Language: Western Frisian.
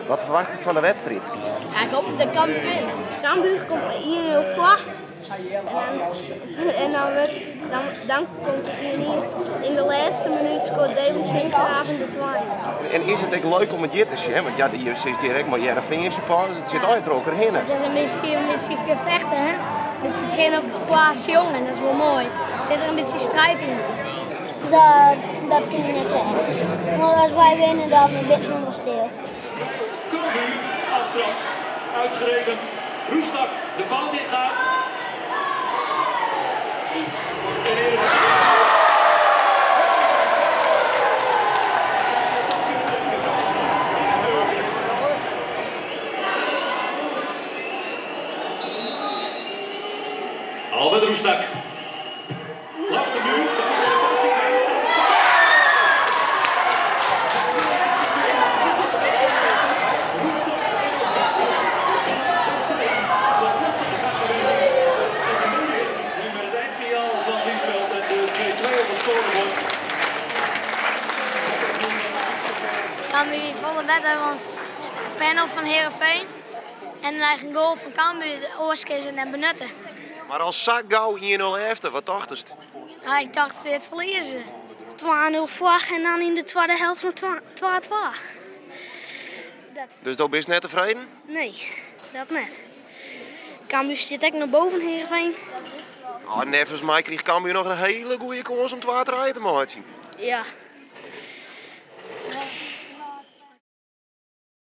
Wat ferwachtest fan de wedstriid? Ja, ik hoop dat Cambuur wint. Cambuur komt mei 1-0 foar en dan, wurdt, dan, dan komt it 1-1. Yn de lêste minút skoart Daley Sinkgraven de 2-0. En is it ek leuk om it hjir te sjen? Want ja, je sizze hjir ek mei Hearrenfean supporters, it sit allegear troch elkoar hinne. Het is een beetje gevechten, hè? Een beetje tsjin elkoar sjongen, dat is wol moai. Er sit der in bytsje striid yn. Dat, dat fyn ik net sa erch. Want as wy winne, dan bin ik wol stil. Cambuur aftrapt. Uitgerekend Roestak de fout in gaat. En Heerenveen. Albert Roestak. Langs de muur. Dan moet er een passing bij staan. Roestak en nog Wessel. Dat zijn de lastige samenwerking. En de medewerking nu met het eindsignaal van Liesveld en de 2-2 op het scorebord. Cambuur folle better, want een panel van Heerenveen en een eigen goal van Cambuur, de oars kinne se net benutte. Mar al sa gau 1-0 efter, wat tochtest? Nou, ik tocht dit ferlieze. 2-0 foar en dan yn de twadde helte noch 2-2. Dus do bist net tefreden? Nee, dat net. Cambuur sit ek noch boppe Hearrenfean. Oh, neffens my kriget Cambuur noch in hiele goede kâns om 2-3 te meitsjen. Ja.